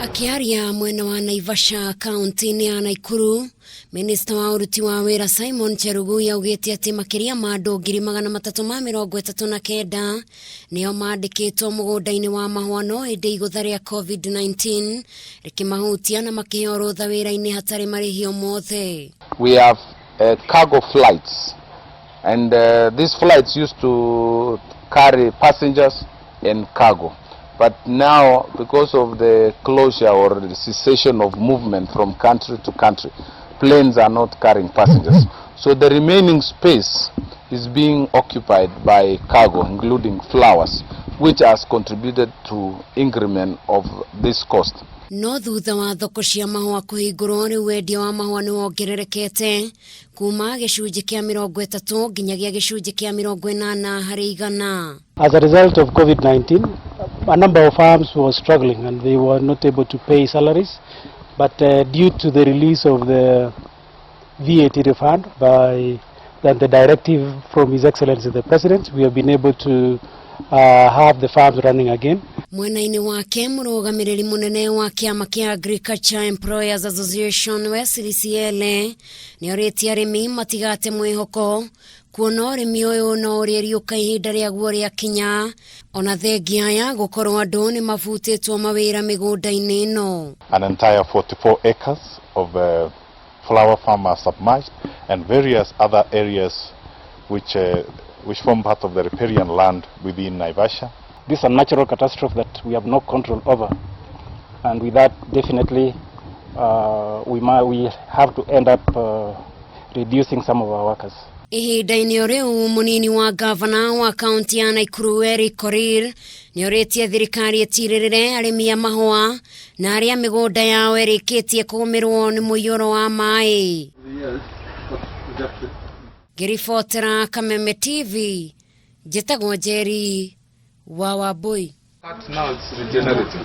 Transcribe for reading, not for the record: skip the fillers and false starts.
Akiaria mwena wa Naivasha, kaunti-inĩ ya Naikuru, minista wa ũruti wa wĩra Simon Chelugui augĩte atĩ makĩria ma andũ 339,000 nĩo mandĩkĩtwo mũgũnda-inĩ wa mahũa, no ĩndĩ igũtha rĩa COVID-19 rĩkĩmahutia na makĩheo rũtha wĩra-inĩ hatarĩ marĩhi o mothe. We have cargo flights, and these flights used to carry passengers and cargo. But now, because of the closure or the cessation of movement from country to country, planes are not carrying passengers. So the remaining space is being occupied by cargo, including flowers, which has contributed to increment of this cost. No thutha wa thoko cia mahũa kũhingũrwo, rĩu wendia wa mahũa nĩ wongererekete kuma 30% nginyagia 80%. As a result of COVID-19, a number of farms were struggling and they were not able to pay salaries. But due to the release of the VAT refund by then the directive from His Excellency the President, we have been able to have the farms running again. Mwena-inĩ wake, mũrũgamĩrĩri mũnene wa kĩama kĩa Agriculture Employers Association Wesley Siele nĩ orĩtie arĩmi matigate mwĩhoko, kuona ũrĩmi ũyũ no ũrĩriũka ihinda rĩaguo rĩakinya, ona thengia ya gũkorwo andũ nĩ mabutĩtwo mawĩra mĩgũnda-inĩ ĩno. An entire 44 acres of flower farm are submerged, and various other areas which form part of the riparian land within Naivasha. This is a natural catastrophe that we have no control over. And with that, definitely, we have to end up reducing some of our workers. Ihinda-inĩ o rĩu, mũnini wa gavana wa kaunti ya Naikuru Eric Korir nĩ orĩtie thirikari ĩtirĩrĩre arĩmi a mahũa na arĩa mĩgũnda yao ĩrĩkĩtie kũgũmĩrwo nĩ mũiyũro wa maĩ. Ngĩribotera Kameme TV, njĩtagwo Njeri wa Wambui. Now it's regenerating.